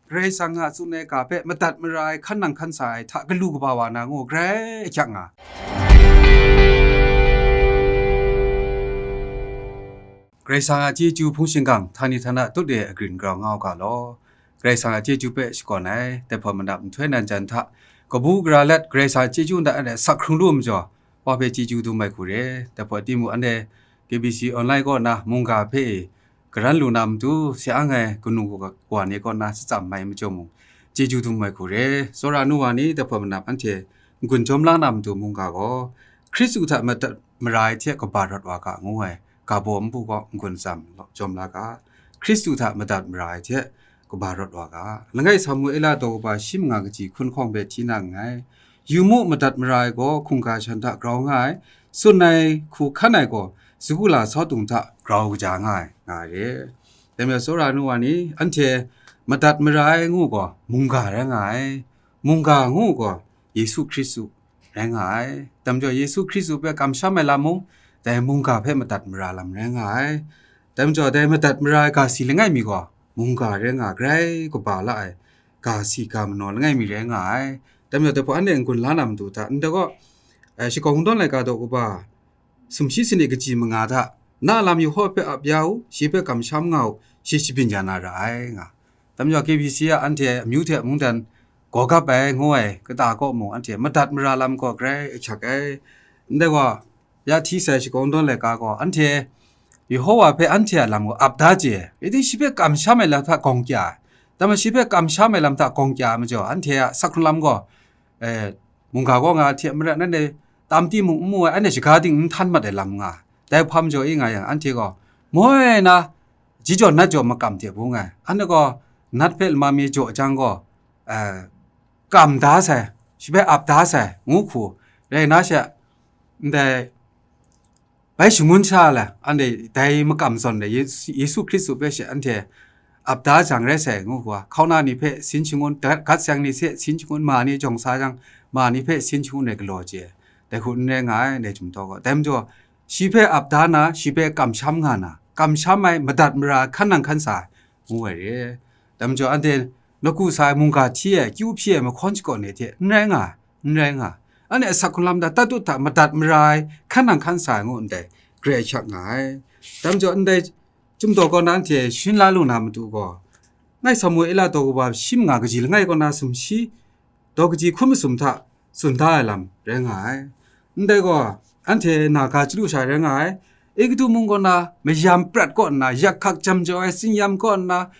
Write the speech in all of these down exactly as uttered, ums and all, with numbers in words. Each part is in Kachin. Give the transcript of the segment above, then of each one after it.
Karai Kasang a tsun ai ga hpe madat mara ai, hkan nang hkan sa ai hta galu kaba wa na ngu grai ahkyak nga. Karai Kasang a chyeju hpung shingkang, htani htana tut e agrin grau nga u ga law. Karai Kasang a chyeju hpe shakawn ai, dai hpawt manap nhtoi nan jan hta, kabu gara let Karai Kasang a chyeju nta anhte sak hkrung lu majaw, wa hpe chyeju dum ai hku re. Dai hpawt timung anhte K B C online kaw na mungga hpe e karan lu na matu, se ang ai kanu kawa ni kaw na shatsam mai majaw mung, chyeju dum ai hku re. Tsawra nu wa ni dai hpawt manap anhte n-gun jawm la na matu mungga gaw, Hkristu hta madat mara ai hte kaba rawt wa ga ngu ai, ga baw npu gaw n-gun tsam jawm la ga, Hkristu hta madat mara ai hte kaba rawt wa ga. Langai Samuela daw kaba shi manga kaji hkun hkawng hpe hti na nngai. Yu mu, madat mara ai gaw hkungga shan hta grau nga ai, tsun ai hku hkan ai gaw sagu la sawdung hta grau kaja nga ai, nga ai re. Dai majaw, tsawra nu wa ni, anhte madat mara ai ngu gaw mungga rai nga ai, mungga ngu gaw Yesu Hkristu rai nga ai. Dai majaw, Yesu Hkristu hpe kamsham ai lam mung, dai mungga hpe madat mara lam rai nga ai. Dai majaw, dai madat mara ai ga si langai mi gaw, mungga rai nga, grai kaba la ai ga si ga manaw langai mi rai nga ai. Dai majaw, dai hpawt anhte n-gun la na matu hta, ndai gaw, eh, Shakawn Kungdawn laika daw kaba sumshi sanit kaji manga hta, na lam Yehowa hpe ap ya u, shi hpe kamsham nga u, shi shabyin ya na ra ai, nga. Dai majaw, K B C a anhte amyu hte mungdan gaw gap ai ngu ai kata kaw mung, anhte madat mara lam gaw grai ahkyak ai. Ndai gaw, ya hti sai Shakawn Kungdawn laika gaw, anhte Yehowa hpe anhte a lam gaw ap da chye ai. Rai timung, shi hpe kamsham ai lam hta gawng kya ai. Dai majaw, shi hpe kamsham ai lam hta gawng kya ai majaw, anhte a sak hkrung lam gaw, eh, mungga gaw nga hte maren, anhte tam timung n mu ai, anhte shaga ting n htan mat ai lam nga ai. Dai hpa majaw e nga yang, anhte gaw moi na, ji jaw nat jaw makam hte bung ai. Anhte gaw nat hpe lama mi jaw jang gaw, eh, kam da sai, shi hpe ap da sai, ngu hku rai na she, ndai bai shangun sha ai, anhte dai makam zawn de, Yesu, Yesu Hkristu hpe she anhte ap da jang rai sai, ngu hku a, hkauna ni hpe sin shangun, gat, gat seng ni hpe sin shangun, ma ni jawng sa jang, ma ni hpe sin shangun ai galaw chye ai. Dai hku n rai nga ai, ndai chyum taw gaw. Dai majaw, shi hpe ap da na, shi hpe kamsham nga na, kamsham ai, madat mara, hkan nang hkan sa ai, ngu ai re. Dai majaw, anhte nawku sa ai, mungga hti ai, akyu hpyi ai, mahkawn shakawn ai hte n rai nga ai, n rai nga ai. Anhte asak hkrung lam hta, tatut hta madat mara ai, hkan nang hkan sa ai ngu ndai, grai ahkyak nga ai. Dai majaw, ndai chyum taw kaw na anhte sharin la lu na matu gaw, langai Samuela daw kaba shi manga kaji langai kaw na sumshi, daw kaji hkun masum hta tsun da ai lam rai nga ai. Ndai gaw, anhte na ga chyalu sha rai nga ai. Egutu mung kaw na mayam prat kaw nna, yak hkak jam jau ai tsinyam kaw nna,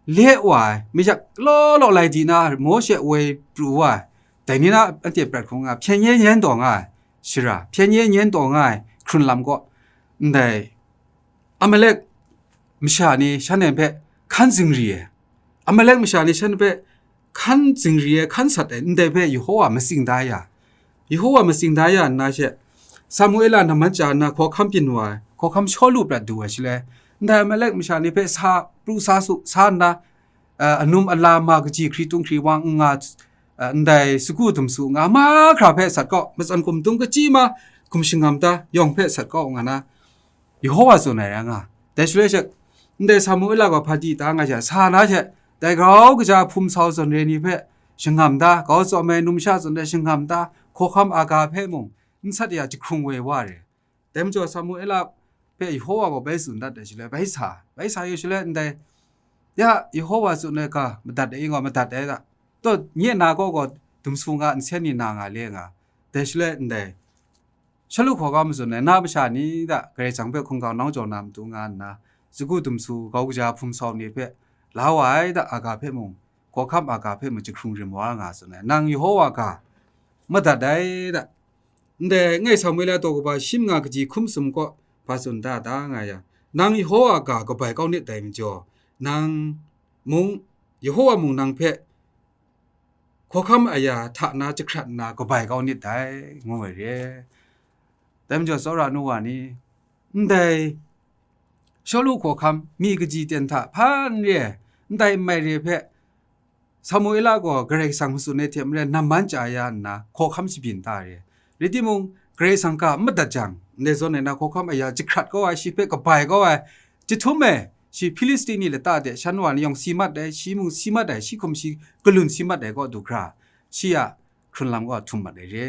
le wa ai, mayak law law lai di na, Mawshe woi pru wa ai, dai ni na anhte prat hkrum nga, hpyen ye nyen taw nga ai shara, hpyen ye nyen taw nga ai hkrun lam kaw, ndai Amalek masha ni shanhte hpe hkan zingri ai, Amalek masha ni shanhte hpe hkan zingri ai, hkan sat ai, ndai hpe Yehowa matsing da ya, Yehowa matsing da ya nna she, Samuela namman chya nna hkawhkam byin wa ai, hkawhkam Shawlu prat du ai shaloi, ndai Amalek masha ni hpe sa pru sa su, sa nna, a, anum ala ma kaji hkri tung hkri wang n nga, a, ndai sagu dumsu nga mahkra hpe sat kau, matsan gumtung kachyi ma, hkum shingam da yawng hpe sat kau nga na, Yehowa tsun ai rai nga. Dai shaloi she, ndai Samuela gaw hpaji ta nga she, sa na she, dai grau kaja hpum sau zawn re ni hpe shangam da, kau tsawm ai numsha zawn hte shangam da, hkawhkam Aga hpe mung n sat ya jahkrung woi wa re. Dai majaw Samuela hpe Yehowa gaw bai tsun dat ai shaloi, bai sa, bai sa yu shaloi ndai, ya, Yehowa tsun ai ga madat ai, nga madat ai ga, taw, nye na kaw gaw dumsu nga, nsen ni na nga le nga, dai shaloi ndai, Shawlu hkawhkam matsun ai, na masha ni hta Karai Kasang hpe hkungga kau jaw na matu nga nna, sagu dumsu grau kaja hpum sau ni hpe la wa ai da, Aga hpe mung, hkawhkam Aga hpe mung jahkrung rim wa nga tsun ai. Nang Yehowa ga madat ai da. Ndai langai Samuela daw kaba shi manga kaji hkun masum kaw hpa tsun da da nga yang, nang Yehowa ga kabai kau nit dai majaw, nang mung, Yehowa mung nang hpe hkawhkam aya hta na jahkrat nna kabai kau nit dai, ngu ai re. Dai majaw tsawra nu wa ni, ndai Shawlu hkawhkam mi kaji ten hta hpa n re ai, ndai n mai re hpe, Samuela gaw Karai Kasang matsun ai hte maren namman chya ya nna hkawhkam shabyin da re. Rai timung, Karai Kasang ga n madat jang, ndai zawn ai na hkawhkam aya jahkrat kau ai, shi hpe kabai kau ai, jahtum e, Shi Hpilisti ni lata de shan wa ni yawng si mat ai, shi mung si mat ai, shi hkum shi galun si mat ai kaw du hkra, shi a hkrun lam gaw htum mat ai re.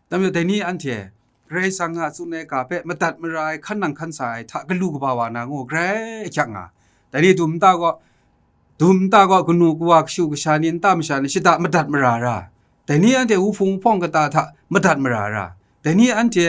Dai majaw, dai ni anhte, Karai Kasang a tsun ai ga hpe madat mara ai, hkan nang hkan sa ai hta galu kaba wa na ngu, grai ahkyak nga. Dai ni dum nta gaw, dum nta gaw, kanu kawa, kashu kasha ni, nta masha ni, shada madat mara ra. Dai ni anhte wuhpung wuhpawng kata hta madat mara ra. Dai ni anhte,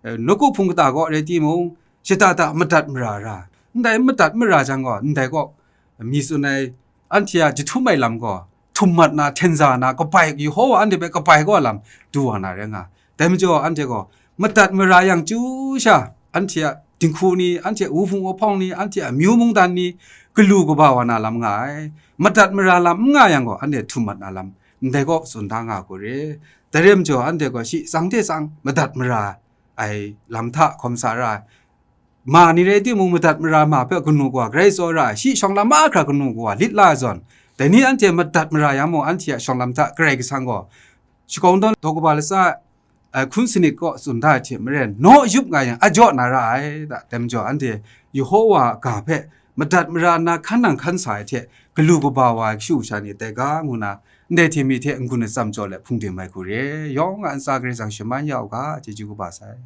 eh, nawku hpung kata kaw rai timung, shada da madat mara ra. Ndai madat mara jang gaw, ndai kaw mi tsun ai, anhte a jahtum ai lam gaw, htum mat na, hten za na, kabai, Yehowa anhte hpe kabai kaw lam du wa na rai nga. Dai majaw, anhte gaw madat mara yang chyu sha, anhte a dinghku ni, anhte a wuhpung wuhpawng ni, anhte a amyu mungdan ni, galu kaba wa na lam nga ai. Madat mara lam n nga yang gaw, anhte htum mat na lam ndai kaw tsun da nga ai hku re. Dai rai majaw, anhte gaw shi tsang hte tsang madat mara ai lam hta hkawm sa ra ai. Ma ni rai timung, madat mara ma hpe kanu kawa grai tsawra ai, shi shawng lam mahkra kanu kawa lit la ai zawn, dai ni anhte madat mara yang mung, anhte a shawng lam hta Karai Kasang gaw shakawn daw daw kaba latsa ai hkun sanit kaw tsun da ai hte maren, naw yup nga yang a jaw na ra ai. Dai majaw, anhte Yehowa a ga hpe madat mara nna hkan nang hkan sa ai hte galu kaba wa ai kashu kasha ni tai ga, ngu na ndai hte mi hte n-gun atsam jaw let hpung dim ai hku re. Yawng a ntsa Karai Kasang shaman ya u ga, chyeju kaba sai.